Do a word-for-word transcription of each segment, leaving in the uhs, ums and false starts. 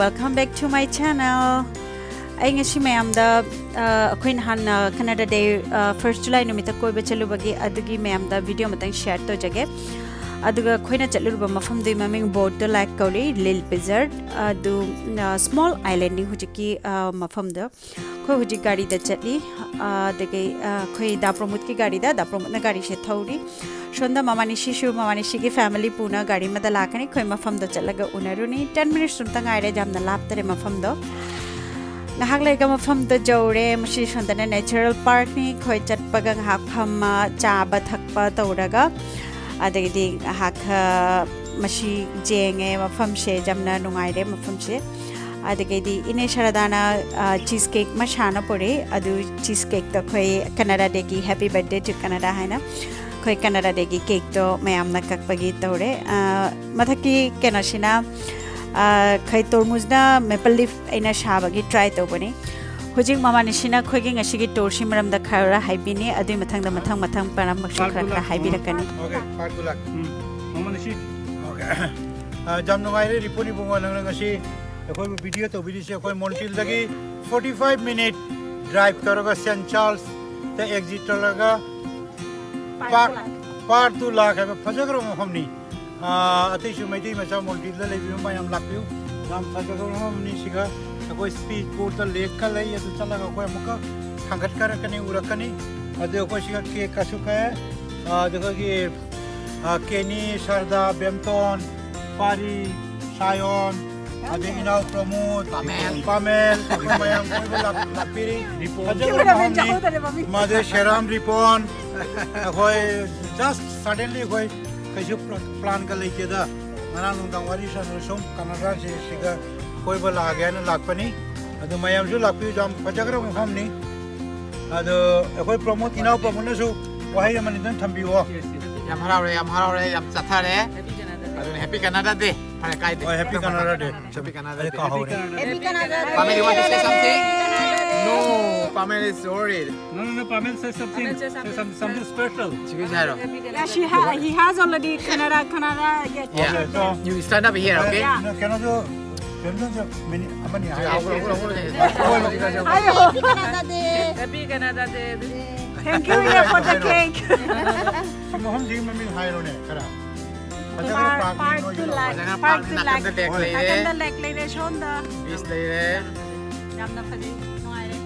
Welcome back to my channel. ꯑꯩ ꯉꯁꯤ ꯃꯌꯥꯝꯗ ꯑ, ꯑꯩꯈꯣꯏ ꯅꯍꯥꯟ ꯀꯅꯥꯗꯥ ꯗꯦ, ꯐꯥꯔꯁ ꯖꯨꯂꯥꯏ ꯅꯨꯃꯤꯠꯇ ꯀꯣꯏꯕ ꯆꯠꯂꯨꯕꯒꯤ ꯑꯗꯨꯒꯤ ꯃꯌꯥꯝꯗ ꯚꯤꯗꯤꯑꯣ ꯑꯃꯇꯪ ꯁꯤꯌꯔ ꯇꯧꯖꯒꯦ꯫ ꯑꯗꯨꯒ ꯑꯩꯈꯣꯏꯅ ꯆꯠꯂꯨꯔꯕ ꯃꯐꯝꯗꯨꯒꯤ ꯃꯃꯤꯡ ꯕꯣꯔꯗ ꯂꯦꯛ ꯀꯧꯔꯤ, ꯂꯤꯜ ꯕꯤꯖꯔꯠ꯫ ꯑꯗꯨ ꯁ꯭ꯃꯣꯜ ꯑꯥꯏꯂꯦꯟꯅꯤ ꯍꯧꯖꯤꯛꯀꯤ ꯑ, ꯃꯐꯝꯗꯣ꯫ ꯑꯩꯈꯣꯏ ꯍꯧꯖꯤꯛ ꯒꯥꯔꯤꯗ ꯆꯠꯂꯤ꯫ ꯑ, ꯑꯗꯒꯤ ꯑ, ꯑꯩꯈꯣꯏ ꯗꯥ ꯄ꯭ꯔꯃꯣꯗꯀꯤ ꯒꯥꯔꯤꯗ, ꯗꯥ ꯄ꯭ꯔꯃꯣꯗꯅ ꯒꯥꯔꯤꯁꯦ ꯊꯧꯔꯤ꯫ ꯁꯣꯝꯗ ꯃꯃꯥꯅꯤꯁꯤꯁꯨ, ꯃꯃꯥꯅꯤꯁꯤꯒꯤ ꯐꯦꯃꯤꯂꯤ ꯄꯨꯅ ꯒꯥꯔꯤ ꯑꯃꯗ ꯂꯥꯛꯀꯅꯤ꯫ ꯑꯩꯈꯣꯏ ꯃꯐꯝꯗ ꯆꯠꯂꯒ ꯎꯅꯔꯨꯅꯤ꯫ ꯇꯦꯟ ꯃꯤꯅꯤꯠꯁ ꯑꯝꯇ ꯉꯥꯏꯔꯦ, ꯌꯥꯝꯅ ꯂꯥꯞꯇꯔꯦ ꯃꯐꯝꯗꯣ꯫ ꯉꯥꯏꯍꯥꯛ ꯂꯩꯔꯒ ꯃꯐꯝꯗ ꯌꯧꯔꯦ꯫ ꯃꯁꯤ ꯁꯣꯝꯗꯅ ꯅꯦꯆꯔꯦꯜ ꯄꯥꯔꯛꯅꯤ꯫ ꯑꯩꯈꯣꯏ ꯆꯠꯄꯒ ꯉꯥꯏꯍꯥꯛ ꯐꯝꯃ ꯆꯥꯕ ꯊꯛꯄ ꯇꯧꯔꯒ, ꯑꯗꯒꯤꯗꯤ ꯉꯥꯏꯍꯥꯛ ꯑ, ꯃꯁꯤ ꯌꯦꯡꯉꯦ ꯃꯐꯝꯁꯦ꯫ ꯌꯥꯝꯅ ꯅꯨꯡꯉꯥꯏꯔꯦ ꯃꯐꯝꯁꯦ꯫ ꯑꯗꯒꯤꯗꯤ ꯏꯅꯦ ꯁꯔꯗꯥꯅ ꯆꯤꯁ ꯀꯦꯛ ꯑꯃ ꯁꯥꯅ ꯄꯨꯔꯛꯑꯦ꯫ ꯑꯗꯨ ꯆꯤꯁ ꯀꯦꯛꯇꯣ ꯑꯩꯈꯣꯏ ꯀꯅꯥꯗꯥ ꯗꯦꯒꯤ, Happy Birthday to Canada ꯍꯥꯏꯅ ꯑꯩꯈꯣꯏ ꯀꯅꯥꯗꯥ ꯗꯦꯒꯤ ꯀꯦꯛꯇꯣ ꯃꯌꯥꯝꯅ ꯀꯛꯄꯒꯤ ꯇꯧꯔꯦ꯫ ꯑ, ꯃꯊꯛꯀꯤ ꯀꯩꯅꯣꯁꯤꯅ, ꯑ, ꯑꯩꯈꯣꯏ ꯇꯣꯔꯃꯨꯖꯅ ꯃꯦꯄꯜ ꯂꯤꯐ ꯑꯩꯅ ꯁꯥꯕꯒꯤ ꯇ꯭ꯔꯥꯏ ꯇꯧꯕꯅꯤ꯫ ꯍꯧꯖꯤꯛ ꯃꯃꯥꯅꯤꯁꯤꯅ ꯑꯩꯈꯣꯏꯒꯤ ꯉꯁꯤꯒꯤ ꯇꯨꯔꯁꯤ ꯃꯔꯝꯗ ꯈꯔ ꯍꯥꯏꯕꯤꯅꯤ꯫ ꯑꯗꯨꯒꯤ ꯃꯊꯪꯗ ꯃꯊꯪ ꯃꯊꯪ ꯃꯔꯝ ꯑꯃꯁꯨ ꯈꯔ ꯈꯔ ꯍꯥꯏꯕꯤꯔꯛꯀꯅꯤ꯫ Okay, ꯐꯥꯔꯁ ꯒꯨꯗ ꯂꯛ꯫ ꯎꯝ, ꯃꯃꯥꯅꯤꯁꯤ꯫ Okay. ꯑ, ꯌꯥꯝ ꯅꯨꯡꯉꯥꯏꯔꯦ ꯔꯤꯄꯣꯟ ꯏꯕꯨꯡꯉꯣ, ꯅꯪꯅ ꯉꯁꯤ ꯑꯩꯈꯣꯏꯕꯨ ꯚꯤꯗꯤꯑꯣ ꯇꯧꯕꯤꯔꯤꯁꯦ꯫ ꯑꯩꯈꯣꯏ ꯃꯣꯟꯇꯤꯜꯗꯒꯤ forty five minute drive ꯇꯧꯔꯒ ꯁꯦꯟ ꯆꯥꯔꯜꯁꯇ ꯑꯦꯛꯖꯤꯠ ꯇꯧꯔꯒ ꯄꯥꯔꯛ, ꯄꯥꯔꯛ ꯇꯨ ꯂꯥꯛ ꯍꯥꯏꯕ ꯐꯖꯈ꯭ꯔꯕ ꯃꯐꯝꯅꯤ꯫ ꯑ, ꯑꯇꯩꯁꯨ ꯃꯩꯇꯩ ꯃꯆꯥ ꯃꯣꯟꯇꯤꯜꯗ ꯂꯩꯕꯤꯕ ꯃꯌꯥꯝ ꯂꯥꯛꯄꯤꯌꯨ꯫ ꯌꯥꯝ ꯐꯖꯈ꯭ꯔꯕ ꯃꯐꯝꯅꯤ꯫ ꯁꯤꯒ ꯑꯩꯈꯣꯏ ꯁ꯭ꯄꯤꯠ ꯕꯣꯠꯇ ꯂꯦꯛꯀ ꯂꯩ꯫ ꯑꯗꯨ ꯆꯠꯂꯒ ꯑꯩꯈꯣꯏ ꯑꯃꯨꯛꯀ ꯊꯥꯡꯒꯠꯀꯔꯛꯀꯅꯤ, ꯎꯔꯛꯀꯅꯤ꯫ ꯑꯗꯨ ꯑꯩꯈꯣꯏ ꯁꯤꯒ ꯀꯦꯛꯀꯁꯨ ꯀꯛꯑꯦ꯫ ꯑ, ꯑꯗꯨ ꯑꯩꯈꯣꯏꯒꯤ, ꯑ, ꯀꯦꯅꯤ, ꯁꯔꯗꯥ, ꯕꯦꯝꯇꯣꯟ, ꯄꯥꯔꯤ, ꯁꯥꯌꯣꯟ, ꯑꯗꯩ ꯏꯅꯥꯎ ꯄ꯭ꯔꯃꯣꯗ, ꯄꯥꯃꯦꯜ꯫ ꯄꯥꯃꯦꯜ, ꯑꯩꯈꯣꯏ ꯃꯌꯥꯝ ꯀꯣꯏꯕ ꯂꯥꯛ-, ꯂꯥꯛꯄꯤꯔꯤ꯫ ꯐꯖꯈ꯭ꯔꯕ ꯃꯐꯝꯅꯤ꯫ ꯃꯗꯩ ꯁꯦꯔꯥꯝ ꯔꯤꯄꯣꯟ, ꯑꯩꯈꯣꯏ just suddenly ꯑꯩꯈꯣꯏ ꯀꯩꯁꯨ ꯄ꯭ꯂꯥꯟꯒ ꯂꯩꯇꯦꯗ꯫ ꯉꯔꯥꯡ ꯅꯨꯡꯗꯥꯡ ꯋꯥꯔꯤ ꯁꯥꯟꯅꯔ ꯁꯨꯝ ꯀꯅꯥꯗꯥꯁꯦ ꯁꯤꯒ ꯀꯣꯏꯕ ꯂꯥꯛꯑꯒꯦ ꯍꯥꯏꯅ ꯂꯥꯛꯄꯅꯤ꯫ ꯑꯗꯨ ꯃꯌꯥꯝꯁꯨ ꯂꯥꯛꯄꯤꯌꯨ, ꯌꯥꯝ ꯐꯖꯈ꯭ꯔꯕ ꯃꯐꯝꯅꯤ꯫ ꯑꯗꯣ ꯑꯩꯈꯣꯏ ꯄ꯭ꯔꯃꯣꯗ, ꯏꯅꯥꯎ ꯄ꯭ꯔꯃꯣꯗꯅꯁꯨ ꯋꯥꯍꯩ ꯑꯃꯅꯤꯗꯪ ꯊꯝꯕꯤꯌꯨ꯫ ꯌꯥꯝ ꯍꯔꯥꯎꯔꯦ, ꯌꯥꯝ ꯍꯔꯥꯎꯔꯦ, ꯌꯥꯝ ꯆꯠꯊꯔꯦ꯫ ꯑꯗꯨꯅ Happy Canada Day꯫ ꯐꯔꯦ, ꯀꯥꯏꯗꯦ꯫ ꯍꯣꯏ, Happy Canada Day꯫ Happy Canada Day꯫ ꯑꯩ ꯀꯥꯎꯍꯧꯔꯦ꯫ Happy Canada Day. Pamela, you want to say something? No, Pamela is worried. No, no, no, Pamela, say something. Pamela, say Say something. Some-, something special. ꯍꯥꯏꯔꯣ꯫ Yeah, she ha-, he has already Canada, Canada, yeah. Yeah. Okay, so, you stand up here, okay? Yeah. ꯀꯩꯅꯣꯁꯨ, ꯕꯦꯝꯖꯣꯟꯁꯦ minute ꯑꯃꯅꯤ ꯍꯥꯏ꯫ ꯍꯧꯒꯠꯂꯣ, ꯍꯧꯒꯠꯂꯣ, ꯍꯧꯒꯠꯂꯣ, ꯍꯧꯒꯠꯂꯣ꯫ ꯍꯥꯏꯌꯣ꯫ Happy Canada Day. Happy Canada Day. Thank you, Ria, for the cake. ꯁꯤ ꯃꯐꯝꯁꯤꯒꯤ ꯃꯃꯤꯡ ꯍꯥꯏꯔꯣꯅꯦ ꯈꯔ꯫ ꯐꯖꯈ꯭ꯔꯕ Park, park park ꯅꯣꯏꯒꯤ to ꯂꯝ꯫ like, ꯐꯖꯅ park park to ꯅꯥꯀꯟꯗ like. lake ꯂꯩꯔꯦ꯫ ꯅꯥꯀꯟꯗ lake ꯂꯩꯔꯦ ꯁꯣꯝꯗ꯫ Beach ꯂꯩꯔꯦ꯫ ꯌꯥꯝꯅ ꯐꯖꯩ, ꯅꯨꯡꯉꯥꯏꯔꯦ꯫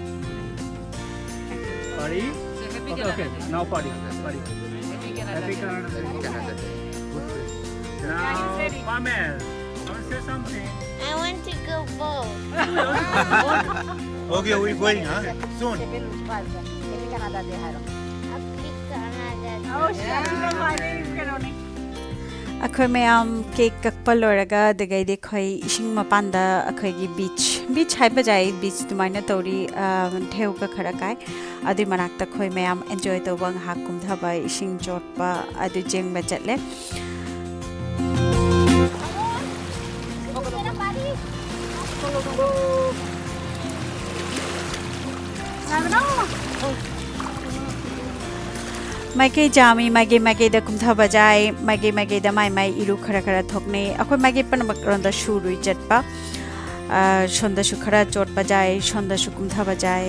Party? Happy Okay, okay. Canada Day. Now party. Party. Happy Canada Happy Day. Canada Day. Canada Day. Now, Pamel, I want to say something. I want to go boat. Okay, we're going, huh? Soon. Happy Canada Day. Oh, shit, you don't mind it, you can only. ꯑꯩꯈꯣꯏ ꯃꯌꯥꯝ cake ꯀꯛꯄ ꯂꯣꯏꯔꯒ ꯑꯗꯨꯗꯒꯤꯗꯤ ꯑꯩꯈꯣꯏ ꯏꯁꯤꯡ ꯃꯄꯥꯟꯗ ꯑꯩꯈꯣꯏꯒꯤ beach, beach ꯍꯥꯏꯕ ꯌꯥꯏ, ꯕꯤꯆ ꯑꯗꯨꯃꯥꯏꯅ ꯇꯧꯔꯤ꯫ ꯊꯦꯎꯒ ꯈꯔ ꯀꯥꯏ, ꯑꯗꯨꯏ ꯃꯅꯥꯛꯇ ꯑꯩꯈꯣꯏ ꯃꯌꯥꯝ ꯑꯦꯟꯖꯣꯏ ꯇꯧꯕ, ꯉꯥꯏꯍꯥꯛ ꯀꯨꯝꯊꯕ, ꯏꯁꯤꯡ ꯆꯣꯠꯄ ꯑꯗꯨ ꯆꯦꯟꯕ ꯆꯠꯂꯦ꯫ ꯃꯥꯏꯀꯩ ꯆꯥꯝꯃꯤ, ꯃꯥꯏꯀꯩ ꯃꯥꯏꯀꯩꯗ ꯀꯨꯝꯊꯕ ꯌꯥꯏ, ꯃꯥꯏꯀꯩ ꯃꯥꯏꯀꯩꯗ ꯃꯥꯏ ꯃꯥꯏ ꯏꯔꯨ ꯈꯔ ꯈꯔ ꯊꯣꯛꯅꯩ꯫ ꯑꯩꯈꯣꯏ ꯃꯥꯏꯀꯩ ꯄꯨꯝꯅꯃꯛ ꯔꯣꯝꯗ ꯁꯨꯔꯨꯏ ꯆꯠꯄ꯫ ꯑ, ꯁꯣꯝꯗꯁꯨ ꯈꯔ ꯆꯣꯠꯄ ꯌꯥꯏ, ꯁꯣꯝꯗꯁꯨ ꯀꯨꯝꯊꯕ ꯌꯥꯏ꯫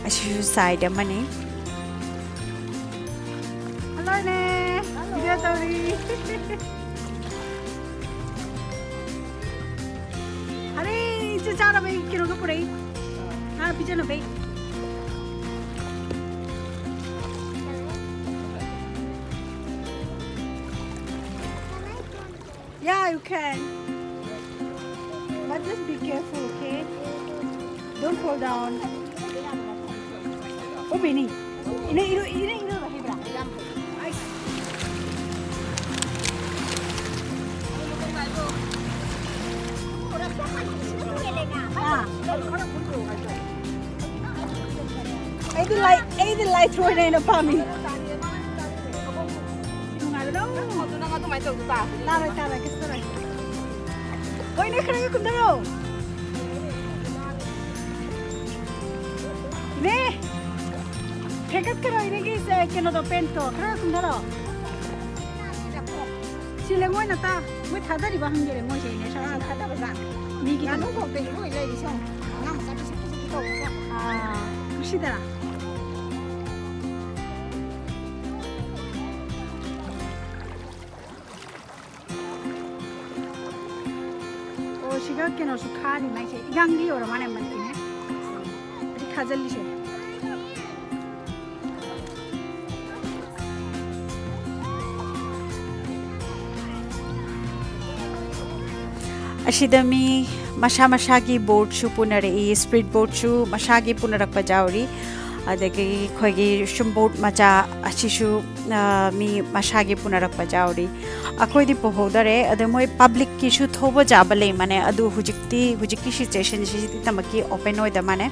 ꯑꯁꯤꯁꯨ ꯁꯥꯏꯠ ꯑꯃꯅꯤ꯫ ꯍꯜꯂꯣꯅꯦ꯫ ꯚꯤꯗꯤꯑꯣ ꯇꯧꯔꯤ꯫ ꯑꯔꯦ, ꯏꯆꯦ ꯆꯥꯅꯕꯩ ꯀꯩꯅꯣꯒ ꯄꯨꯔꯛꯏ꯫ ꯉꯥ ꯄꯤꯖꯅꯕꯩ꯫ Yeah, you can. But just be careful, okay? Don't fall down. Oh, Benny. Ina iro, ina iro ba hebra. Ai. Ah. ꯑꯩꯗꯤ ꯂꯥꯏ, ꯑꯩꯗꯤ ꯂꯥꯏ ꯊ꯭ꯔꯣꯏꯅ ꯍꯦꯟꯅ ꯄꯥꯝꯃꯤ꯫ ꯅꯨꯡꯉꯥꯏꯕꯗꯣ꯫ ꯑꯗꯨ ꯅꯪ ꯑꯗꯨꯃꯥꯏꯅ ꯇꯧꯗ ꯇꯥꯔꯗꯤ꯫ ꯇꯥꯔꯣꯏ, ꯇꯥꯔꯣꯏ, ꯀꯩꯁꯨ ꯇꯧꯔꯣꯏ꯫ ꯍꯣꯏꯅꯦ, ꯈꯔ ꯀꯨꯝꯊꯔꯣ꯫ ꯏꯅꯦ, ꯊꯦꯀꯠꯀꯅꯣ, ꯏꯅꯦꯒꯤ ꯁꯦ, ꯀꯩꯅꯣꯗꯣ, ꯄꯦꯟꯠꯇꯣ ꯈꯔ ꯀꯨꯝꯊꯔꯣ꯫ ꯁꯤ ꯂꯦꯡꯉꯣꯏ ꯅꯠꯇ, ꯃꯣꯏ ꯊꯥꯗꯔꯤꯕ ꯍꯪꯒꯦꯔꯦ ꯃꯣꯏꯁꯦ, ꯏꯅꯦ ꯁꯥ ꯊꯥꯗꯕꯖꯥꯠꯅꯤ꯫ ꯃꯤꯒꯤ ꯉꯥꯅꯨ ꯈꯣꯡꯇꯒꯤ ꯂꯣꯏ ꯂꯩꯔꯤ ꯁꯣꯝ꯫ ꯑꯉꯥꯡ ꯃꯆꯥ ꯄꯤꯁꯛ ꯄꯤꯁꯛꯀꯤ ꯇꯧꯕꯁꯦ꯫ ꯑꯥ, ꯈꯨꯁꯤꯗꯔꯥ? ꯑꯣ, ꯁꯤꯒ ꯀꯩꯅꯣꯁꯨ ꯈꯥꯔꯤ ꯃꯥꯏꯁꯦ꯫ ꯏꯒꯥꯡꯒꯤ ꯑꯣꯏꯔ ꯃꯥꯅꯦ ꯃꯅꯤꯅꯦ꯫ ꯑꯗꯨ ꯈꯥꯖꯤꯜꯂꯤꯁꯦ꯫ ꯑꯁꯤꯗ ꯃꯤ ꯃꯁꯥ ꯃꯁꯥꯒꯤ ꯕꯣꯠꯁꯨ ꯄꯨꯅꯔꯛꯏ, ꯁ꯭ꯄꯤꯠ ꯕꯣꯠꯁꯨ ꯃꯁꯥꯒꯤ ꯄꯨꯅꯔꯛꯄ ꯌꯥꯎꯔꯤ, ꯑꯗꯒꯤ ꯑꯩꯈꯣꯏꯒꯤ ꯁꯨꯝ ꯕꯣꯠ ꯃꯆꯥ ꯑꯁꯤꯁꯨ, ꯑ, ꯃꯤ ꯃꯁꯥꯒꯤ ꯄꯨꯅꯔꯛꯄ ꯌꯥꯎꯔꯤ꯫ ꯑꯩꯈꯣꯏꯗꯤ ꯄꯨꯍꯧꯗꯔꯦ꯫ ꯑꯗꯣ ꯃꯣꯏ ꯄꯕ꯭ꯂꯤꯛꯀꯤꯁꯨ ꯊꯧꯕ ꯌꯥꯕ ꯂꯩ ꯃꯥꯅꯦ, ꯑꯗꯨ ꯍꯧꯖꯤꯛꯇꯤ, ꯍꯧꯖꯤꯛꯀꯤ ꯁꯤꯆꯨꯋꯦꯁꯟꯁꯤꯗꯃꯛꯀꯤ ꯑꯣꯄꯟ ꯑꯣꯏꯗ ꯃꯥꯅꯦ꯫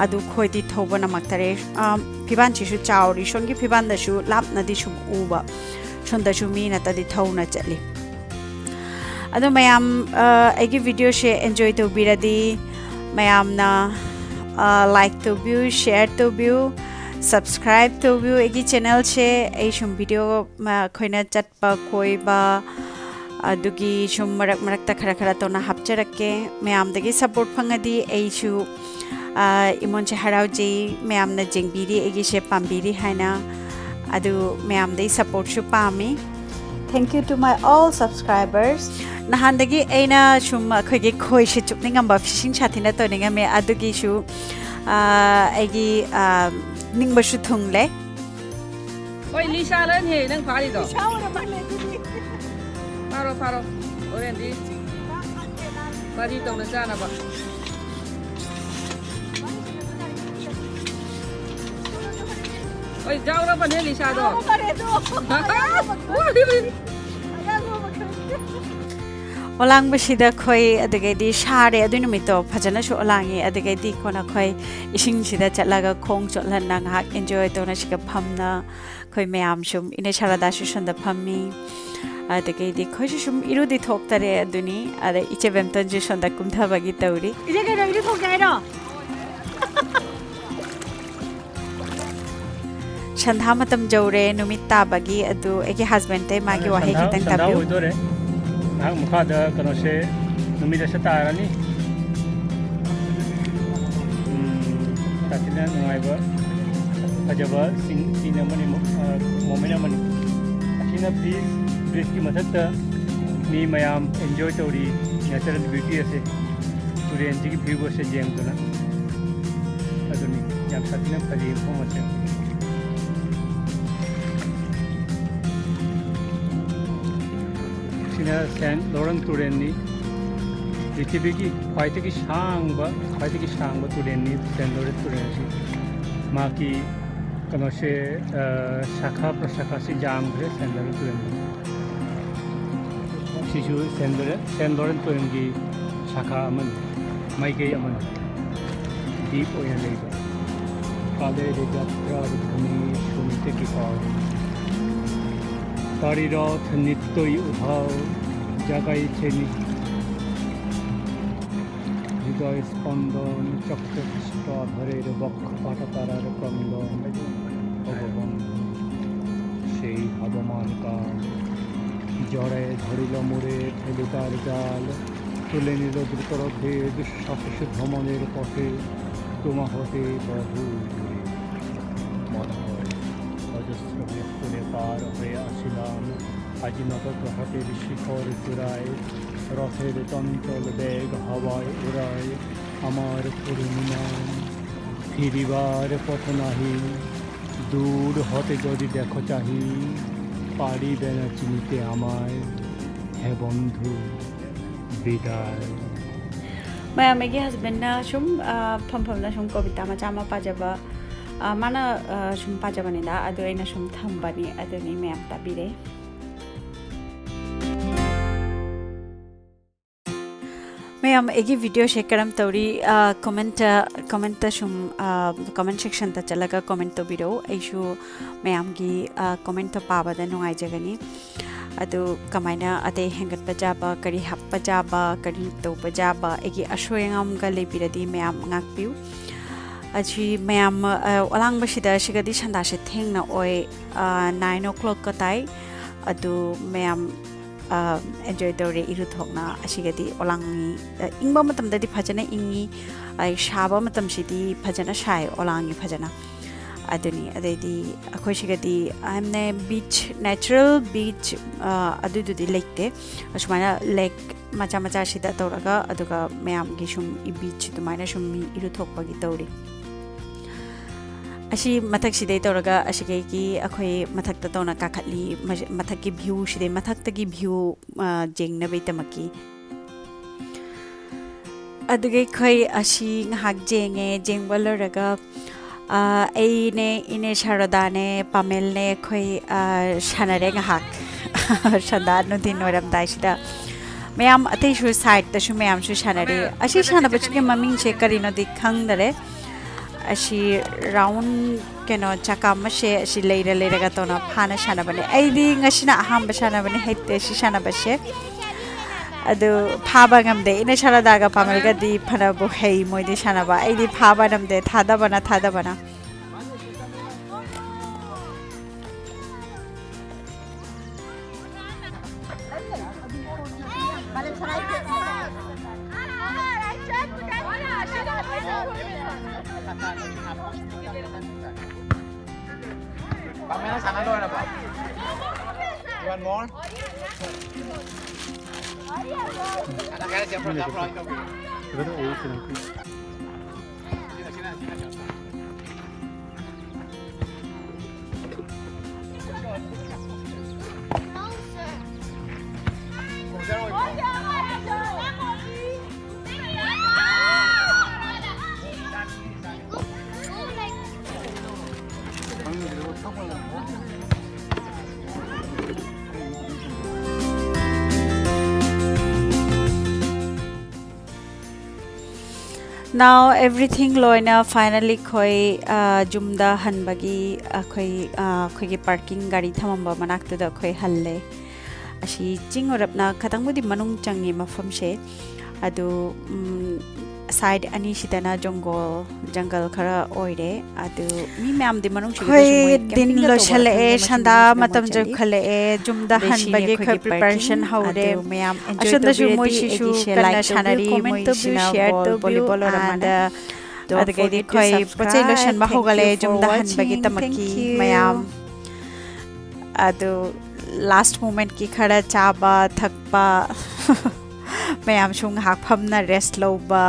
ꯑꯗꯨ ꯑꯩꯈꯣꯏꯗꯤ ꯊꯧꯕ ꯉꯝꯃꯛꯇꯔꯦ꯫ ꯑ, ꯐꯤꯕꯥꯟꯁꯤꯁꯨ ꯆꯥꯎꯔꯤ, ꯁꯣꯝꯒꯤ ꯐꯤꯕꯥꯟꯗꯁꯨ ꯂꯥꯞꯅꯗꯤ ꯁꯨꯝ ꯎꯕ, ꯁꯣꯝꯗꯁꯨ ꯃꯤ ꯅꯠꯇꯗꯤ ꯊꯧꯅ ꯆꯠꯂꯤ꯫ ꯑꯗꯣ ꯃꯌꯥꯝ, ꯑ, ꯑꯩꯒꯤ ꯚꯤꯗꯤꯑꯣꯁꯦ ꯑꯦꯟꯖꯣꯏ ꯇꯧꯕꯤꯔꯗꯤ ꯃꯌꯥꯝꯅ, ꯑ, ꯂꯥꯏꯛ ꯇꯧꯕꯤꯌꯨ, ꯁꯤꯌꯔ ꯇꯧꯕꯤꯌꯨ, ꯁꯕꯁꯀ꯭ꯔꯥꯏꯕ ꯇꯧꯕꯤꯌꯨ ꯑꯩꯒꯤ ꯆꯦꯅꯦꯜꯁꯦ꯫ ꯑꯩ ꯁꯨꯝ ꯚꯤꯗꯤꯑꯣ ꯃ-, ꯑꯩꯈꯣꯏꯅ ꯆꯠꯄ ꯀꯣꯏꯕ ꯑꯗꯨꯒꯤ ꯁꯨꯝ ꯃꯔꯛ ꯃꯔꯛꯇ ꯈꯔ ꯈꯔ ꯇꯧꯅ ꯍꯥꯞꯆꯔꯛꯀꯦ꯫ ꯃꯌꯥꯝꯗꯒꯤ ꯁꯞꯄꯣꯔꯠ ꯐꯪꯉꯗꯤ ꯑꯩꯁꯨ, ꯑ, ꯏꯃꯣꯟꯁꯦ ꯍꯔꯥꯎꯖꯩ, ꯃꯌꯥꯝꯅ ꯌꯦꯡꯕꯤꯔꯤ, ꯑꯩꯒꯤꯁꯦ ꯄꯥꯝꯕꯤꯔꯤ ꯍꯥꯏꯅ꯫ ꯑꯗꯨ ꯃꯌꯥꯝꯗꯒꯤ ꯁꯞꯄꯣꯔꯠꯁꯨ ꯄꯥꯝꯃꯤ꯫ Thank you to my all subscribers. ꯅꯍꯥꯟꯗꯒꯤ ꯑꯩꯅ ꯁꯨꯝ ꯑꯩꯈꯣꯏꯒꯤ ꯈꯣꯏꯁꯦ ꯆꯨꯞꯅꯤꯡꯉꯝꯕ, ꯐꯤꯁꯤꯡ ꯁꯥꯊꯤꯅ ꯇꯧꯅꯤꯡꯉꯝꯃꯦ, ꯑꯗꯨꯒꯤꯁꯨ, ꯑ, ꯑꯩꯒꯤ, ꯑ, ꯅꯤꯡꯕꯁꯨ ꯊꯨꯡꯂꯦ꯫ ꯍꯣꯏ, ꯂꯤꯁꯥ ꯂꯣꯏꯅ ꯍꯦꯛ ꯅꯪ ꯐꯥꯔꯤꯗꯣ꯫ ꯂꯤꯁꯥ ꯑꯣꯏꯔ ꯃꯥꯜꯂꯦ ꯑꯗꯨꯗꯤ꯫ ꯐꯥꯔꯣ, ꯐꯥꯔꯣ꯫ ꯍꯣꯔꯦꯟꯗꯤ ꯄꯥꯔꯇꯤ ꯇꯧꯅ ꯆꯥꯅꯕ꯫ ꯍꯣꯏ, ꯌꯥꯎꯔꯕꯅꯦ ꯂꯤꯁꯥꯗꯣ꯫ ꯌꯥꯎꯔꯕꯅꯦ ꯑꯗꯣ꯫ ꯑꯌꯥꯝꯕ ꯃꯈꯜ꯫ ꯑꯌꯥꯝꯕ ꯃꯈꯜ꯫ ꯑꯣꯂꯥꯡꯕꯁꯤꯗ ꯈꯣꯏ ꯑꯗꯨꯗꯒꯤꯗꯤ ꯁꯥꯔꯦ꯫ ꯑꯗꯨ ꯅꯨꯃꯤꯠꯇꯣ ꯐꯖꯅꯁꯨ ꯑꯣꯂꯥꯡꯉꯤ꯫ ꯑꯗꯨꯗꯒꯤꯗꯤ ꯀꯣꯟꯅ ꯑꯩꯈꯣꯏ ꯏꯁꯤꯡꯁꯤꯗ ꯆꯠꯂꯒ ꯈꯣꯡ ꯆꯣꯠꯍꯟꯅ ꯉꯥꯏꯍꯥꯛ ꯑꯦꯟꯖꯣꯏ ꯇꯧꯅ ꯁꯤꯒ ꯐꯝꯅ ꯑꯩꯈꯣꯏ ꯃꯌꯥꯝ ꯁꯨꯝ ꯏꯅꯦ ꯁꯥꯔꯗꯥꯁꯨ ꯁꯣꯝꯗ ꯐꯝꯃꯤ꯫ ꯑꯗꯒꯤꯗꯤ ꯑꯩꯈꯣꯏꯁꯨ ꯁꯨꯝ ꯏꯔꯨꯗꯤ ꯊꯣꯛꯇꯔꯦ ꯑꯗꯨꯅꯤ꯫ ꯑꯗ ꯏꯆꯦ ꯕꯦꯝꯇꯣꯟꯁꯨ ꯁꯣꯝꯗ ꯀꯨꯝꯊꯕꯒꯤ ꯇꯧꯔꯤ꯫ ꯏꯆꯦ ꯀꯩꯅꯣ ꯏꯔꯨ ꯊꯣꯛꯀꯦ ꯍꯥꯏꯔꯣ? ꯁꯟꯙꯥ ꯃꯇꯝ ꯌꯧꯔꯦ, ꯅꯨꯃꯤꯠ ꯇꯥꯕꯒꯤ꯫ ꯑꯗꯨ ꯑꯩꯒꯤ ꯍꯁꯕꯦꯟꯗ ꯃꯥꯒꯤ ꯋꯥꯍꯩ ꯁꯟꯙꯥ, ꯈꯤꯇꯪ ꯁꯟꯙꯥ ꯇꯥꯕꯤꯌꯨ꯫ ꯑꯣꯏꯗꯣꯔꯦ꯫ ꯉꯥꯏꯍꯥꯛ ꯃꯈꯥꯗ ꯀꯩꯅꯣꯁꯦ ꯃꯤꯗꯁꯨ ꯇꯥꯔꯅꯤ꯫ ꯎꯝ, ꯇꯥꯁꯤꯅ ꯅꯨꯡꯉꯥꯏꯕ, ꯐꯖꯕ ꯁꯤꯟ, ꯁꯤꯟ ꯑꯃꯅꯤ, ꯃꯣ-, ꯑ, ꯃꯣꯃꯦꯟ ꯑꯃꯅꯤ꯫ ꯑꯁꯤꯅ ꯕ꯭ꯔꯤꯖ, ꯕ꯭ꯔꯤꯖꯀꯤ ꯃꯊꯛꯇ ꯃꯤ ꯃꯌꯥꯝ ꯑꯦꯟꯖꯣꯏ ꯇꯧꯔꯤ ꯅꯦꯆꯔꯦꯜ ꯕ꯭ꯌꯨꯇꯤ ꯑꯁꯦ, ꯇꯨꯔꯦꯟꯁꯤꯒꯤ ꯚ꯭ꯌꯨ ꯑꯁꯦ ꯌꯦꯡꯗꯨꯅ꯫ ꯑꯗꯨꯅꯤ ꯌꯥꯝ ꯁꯥꯊꯤꯅ ꯐꯖꯩ ꯃꯐꯝ ꯑꯁꯦ꯫ ꯁꯤꯅ ꯁꯦꯟ ꯂꯣꯔꯦꯟ ꯇꯨꯔꯦꯜꯅꯤ꯫ ꯄ꯭ꯔꯤꯊꯤꯕꯤꯒꯤ ꯈ꯭ꯋꯥꯏꯗꯒꯤ ꯁꯥꯡꯕ, ꯈ꯭ꯋꯥꯏꯗꯒꯤ ꯁꯥꯡꯕ ꯇꯨꯔꯦꯜꯅꯤ ꯁꯦꯟ ꯂꯣꯔꯦꯟ ꯇꯨꯔꯦꯜ ꯑꯁꯤ꯫ ꯃꯍꯥꯛꯀꯤ ꯀꯩꯅꯣꯁꯦ, ꯑ, ꯁꯥꯈꯥ ꯄ꯭ꯔꯁꯥꯈꯥꯁꯤ ꯌꯥꯝꯈ꯭ꯔꯦ ꯁꯦꯟ ꯂꯣꯔꯦꯟ ꯇꯨꯔꯦꯜꯒꯤ꯫ ꯁꯤꯁꯨ ꯁꯦꯟ ꯂꯣꯔꯦꯟ, ꯁꯦꯟ ꯂꯣꯔꯦꯟ ꯇꯨꯔꯦꯜꯒꯤ ꯁꯥꯈꯥ ꯑꯃꯅꯤ, ꯃꯥꯏꯀꯩ ꯑꯃꯅꯤ꯫ ꯗꯤꯞ ꯑꯣꯏꯅ ꯂꯩꯕ꯫ কালের যাত্রার ধ্বনি শুনিতে কি পাও? তারি রথ নিত্যই উধাও, জাগাইছে নি-, হৃদয় স্পন্দন, চক্রকৃষ্ট আধারের বক্ষ পাটা তারার ক্রন্দন। ভগবান, সেই হবমান কাল, জড়ে ধরিল মোরে, ফেলুতার জাল, তুলে নিল দ্রুতরথে, দুঃসাহস ভ্রমণের পথে, তোমা হতে বহু দূরে। মনে হয় অজস্র মেঘ তুলে পার হয়ে আসিলাম, আজি নবগ্রহাটের শিখর চূড়ায়, রথের চঞ্চল বেগ হাওয়ায় উড়ায় আমার পরিণীমান। ফিরিবার পথ নাহি, দূর হতে যদি দেখো চাহি, পারিবে না চিনিতে আমায়, হে বন্ধু, বিদায়। ꯃꯌꯥꯝ, ꯑꯩꯒꯤ ꯍꯁꯕꯦꯟꯅ ꯁꯨꯝ, ꯑ, ꯐꯝ ꯐꯝꯅ ꯁꯨꯝ ꯀꯣꯕꯤꯇꯥ ꯃꯆꯥ ꯑꯃ ꯄꯥꯖꯕ, ꯑ, ꯃꯥꯅ, ꯑ, ꯁꯨꯝ ꯄꯥꯖꯕꯅꯤꯗ, ꯑꯗꯨ ꯑꯩꯅ ꯁꯨꯝ ꯊꯝꯕꯅꯤ, ꯑꯗꯨꯅꯤ ꯃꯌꯥꯝ ꯇꯥꯕꯤꯔꯦ꯫ ꯃꯌꯥꯝ, ꯑꯩꯒꯤ ꯚꯤꯗꯤꯑꯣꯁꯦ ꯀꯔꯝ ꯇꯧꯔꯤ? ꯑ, ꯀꯃꯦꯟꯇ, ꯀꯃꯦꯟꯇ ꯁꯨꯝ, ꯑ, ꯀꯃꯦꯟ ꯁꯦꯛꯁꯟꯗ ꯆꯠꯂꯒ ꯀꯃꯦꯟ ꯇꯧꯕꯤꯔꯛꯎ꯫ ꯑꯩꯁꯨ ꯃꯌꯥꯝꯒꯤ, ꯑ, ꯀꯃꯦꯟꯇꯣ ꯄꯥꯕꯗ ꯅꯨꯡꯉꯥꯏꯖꯒꯅꯤ꯫ ꯑꯗꯨ ꯀꯃꯥꯏꯅ ꯑꯇꯩ ꯍꯦꯟꯒꯠꯄ ꯌꯥꯕ, ꯀꯔꯤ ꯍꯥꯞꯄ ꯌꯥꯕ, ꯀꯔꯤ ꯇꯧꯕ ꯌꯥꯕ, ꯑꯩꯒꯤ ꯑꯁꯣꯏ ꯑꯉꯥꯝꯒ ꯂꯩꯕꯤꯔꯗꯤ ꯃꯌꯥꯝ ꯉꯥꯛꯄꯤꯌꯨ꯫ ꯑꯁꯤ ꯃꯌꯥꯝ, ꯑ, ꯑꯂꯥꯡꯕꯁꯤꯗ ꯁꯤꯒꯗꯤ ꯁꯟꯗꯥꯁꯦ ꯊꯦꯡꯅ ꯑꯣꯏ, ꯑ, nine o'clock ꯀ ꯇꯥꯏ꯫ ꯑꯗꯨ ꯃꯌꯥꯝ ꯑꯦꯟꯖꯣꯏ ꯇꯧꯔꯦ꯫ ꯏꯔꯨꯊꯣꯛꯅ ꯑꯁꯤꯒꯗꯤ ꯑꯣꯂꯥꯡꯒꯤ, ꯑ, ꯏꯪꯕ ꯃꯇꯝꯗꯗꯤ ꯐꯖꯅ ꯏꯪꯉꯤ, ꯑ, ꯁꯥꯕ ꯃꯇꯝꯁꯤꯗꯤ ꯐꯖꯅ ꯁꯥꯏ ꯑꯣꯂꯥꯡꯒꯤ ꯐꯖꯅ꯫ ꯑꯗꯨꯅꯤ꯫ ꯑꯗꯩꯗꯤ ꯑꯩꯈꯣꯏ ꯁꯤꯒꯗꯤ ꯌꯥꯝꯅ ꯕꯤꯆ, ꯅꯦꯆꯔꯦꯜ ꯕꯤꯆ, ꯑ, ꯑꯗꯨꯗꯨꯗꯤ ꯂꯩꯇꯦ꯫ ꯑꯁꯨꯃꯥꯏꯅ ꯂꯦꯛ ꯃꯆꯥ ꯃꯆꯥꯁꯤꯗ ꯇꯧꯔꯒ, ꯑꯗꯨꯒ ꯃꯌꯥꯝꯒꯤ ꯁꯨꯝ ꯕꯤꯆ ꯑꯗꯨꯃꯥꯏꯅ ꯁꯨꯝ ꯃꯤ ꯏꯔꯨꯊꯣꯛꯄꯒꯤ ꯇꯧꯔꯤ꯫ ꯑꯁꯤ ꯃꯊꯛꯁꯤꯗꯩ ꯇꯧꯔꯒ ꯑꯁꯤꯗꯒꯤ ꯑꯩꯈꯣꯏ ꯃꯊꯛꯇ ꯇꯧꯅ ꯀꯥꯈꯠꯂꯤ꯫ ꯃꯁꯤ-, ꯃꯊꯛꯀꯤ ꯚ꯭ꯌꯨꯁꯤꯗꯩ, ꯃꯊꯛꯇꯒꯤ ꯚ꯭ꯌꯨ, ꯑ, ꯌꯦꯡꯅꯕꯒꯤꯗꯃꯛꯀꯤ꯫ ꯑꯗꯨꯒ ꯑꯩꯈꯣꯏ ꯑꯁꯤ ꯉꯥꯏꯍꯥꯛ ꯌꯦꯡꯉꯦ꯫ ꯌꯦꯡꯕ ꯂꯣꯏꯔꯒ, ꯑ, ꯑꯩꯅꯦ, ꯏꯅꯦ ꯁꯥꯔꯣꯗꯥꯅꯦ, ꯄꯥꯃꯦꯜꯅꯦ, ꯑꯩꯈꯣꯏ, ꯑ, ꯁꯥꯟꯅꯔꯦ ꯉꯥꯏꯍꯥꯛ꯫ ꯁꯟꯗꯥ ꯅꯨꯡꯊꯤꯟ ꯑꯣꯏꯔꯝꯗꯥꯏꯁꯤꯗ꯫ ꯃꯌꯥꯝ ꯑꯇꯩꯁꯨ ꯁꯥꯏꯠꯇꯁꯨ ꯃꯌꯥꯝꯁꯨ ꯁꯥꯟꯅꯔꯤ꯫ ꯑꯁꯤ ꯁꯥꯟꯅꯕꯁꯤꯒꯤ ꯃꯃꯤꯡꯁꯦ ꯀꯔꯤꯅꯣꯗꯤ ꯈꯪꯗꯔꯦ꯫ ꯑꯁꯤ ꯔꯥꯎꯟ ꯀꯩꯅꯣ ꯆꯀꯥ ꯑꯃꯁꯦ ꯑꯁꯤ ꯂꯩꯔ ꯂꯩꯔꯒ ꯇꯧꯅ ꯐꯥꯅ ꯁꯥꯟꯅꯕꯅꯦ꯫ ꯑꯩꯗꯤ ꯉꯁꯤꯅ ꯑꯍꯥꯟꯕ ꯁꯥꯟꯅꯕꯅꯦ, ꯍꯩꯇꯦ ꯁꯤ ꯁꯥꯟꯅꯕꯁꯦ꯫ ꯑꯗꯨ ꯐꯥꯕ ꯉꯝꯗꯦ꯫ ꯏꯅꯦ ꯁꯥꯔꯣꯗꯥꯒ ꯄꯥꯃꯦꯜꯒꯗꯤ ꯐꯅꯕꯨ ꯍꯩ ꯃꯣꯏꯗꯤ ꯁꯥꯟꯅꯕ, ꯑꯩꯗꯤ ꯐꯥꯕ ꯉꯝꯗꯦ, ꯊꯥꯗꯕꯅ ꯊꯥꯗꯕꯅ꯫ ꯄꯥꯃꯦꯜ ꯁꯥꯟꯅ ꯂꯣꯏꯔꯕꯣ? You want more? ꯁꯥꯟꯅꯈꯥꯏꯔꯁꯦ, ꯑꯩꯈꯣꯏ ꯆꯥꯛ ꯄ꯭ꯔꯣꯚꯥꯏꯠ ꯇꯧꯕꯤꯔꯣ꯫ ꯁꯤꯅ, ꯁꯤꯅ, ꯁꯤꯅ꯫ Now everything ꯂꯣꯏꯅ finally ꯑꯩꯈꯣꯏ, ꯑ, ꯌꯨꯝꯗ ꯍꯟꯕꯒꯤ ꯑꯩꯈꯣꯏ, ꯑ, ꯑꯩꯈꯣꯏꯒꯤ ꯄꯥꯔꯀꯤꯡ ꯒꯥꯔꯤ ꯊꯝꯃꯝꯕ ꯃꯅꯥꯛꯇꯨꯗ ꯑꯩꯈꯣꯏ ꯍꯜꯂꯦ꯫ ꯑꯁꯤ ꯆꯤꯡ ꯑꯣꯏꯔꯞꯅ ꯈꯇꯪꯕꯨꯗꯤ ꯃꯅꯨꯡ ꯆꯪꯉꯤ ꯃꯐꯝꯁꯦ꯫ ꯑꯗꯨ, ꯎꯝ, ꯁꯥꯏꯗ ꯑꯅꯤꯁꯤꯗꯅ ꯖꯪꯒꯜ ꯖꯪꯒꯜ ꯈꯔ ꯑꯣꯏꯔꯦ꯫ ꯑꯗꯨ ꯃꯤ ꯃꯌꯥꯝꯗꯤ ꯃꯅꯨꯡꯁꯤꯗ ꯑꯩꯈꯣꯏ ꯀꯩꯁꯨ ꯃꯣꯏ ꯗꯤꯟ camping ꯇꯧꯕ ꯂꯣꯏꯁꯜꯂꯛꯑꯦ, ꯈꯪꯗꯦ, ꯃꯁꯤꯡ ꯁꯟꯗꯥ ꯃꯁꯤꯡꯁꯤꯅ ꯑꯃꯨꯛ ꯃꯇꯝꯁꯨ ꯆꯠꯂꯤ꯫ ꯌꯧꯈꯠꯂꯛꯑꯦ, ꯌꯨꯝꯗ ꯑꯗꯩ ꯁꯤꯅꯤ ꯍꯟꯕꯒꯤ ꯑꯩꯈꯣꯏ ꯑꯩꯈꯣꯏꯒꯤ preparation packing꯫ ꯍꯧꯔꯦ꯫ ꯑꯗꯨ ꯃꯌꯥꯝ enjoy ꯑꯁꯣꯝꯗꯁꯨ ꯇꯧꯕꯤꯔꯗꯤ ꯃꯣꯏꯁꯤꯁꯨ ꯑꯩꯒꯤ share, ꯀꯟꯅ like ꯇꯧꯕꯤꯌꯨ, ꯁꯥꯟꯅꯔꯤ, comment ꯇꯧꯕꯤꯌꯨ, ꯃꯣꯏꯁꯤꯅ share ball ꯇꯧꯕꯤꯌꯨ, volleyball ꯑꯣꯏꯔ and ꯃꯥꯜꯂꯦ꯫ Don't ꯑꯗꯨꯗꯒꯤꯗꯤ forget to ꯑꯩꯈꯣꯏ ꯄꯣꯠ ꯆꯩ subscribe꯫ ꯂꯣꯏꯁꯟꯕ Thank ꯍꯧꯒꯠꯂꯦ, you for ꯌꯨꯝꯗ watching꯫ ꯍꯟꯕꯒꯤꯗꯃꯛꯀꯤ Thank you꯫ ꯃꯌꯥꯝ꯫ ꯑꯗꯨ last moment ꯀꯤ ꯈꯔ ꯆꯥꯕ ꯊꯛꯄ, ꯃꯌꯥꯝꯁꯨ ꯉꯥꯏꯍꯥꯛ ꯐꯝꯅ rest ꯂꯧꯕ,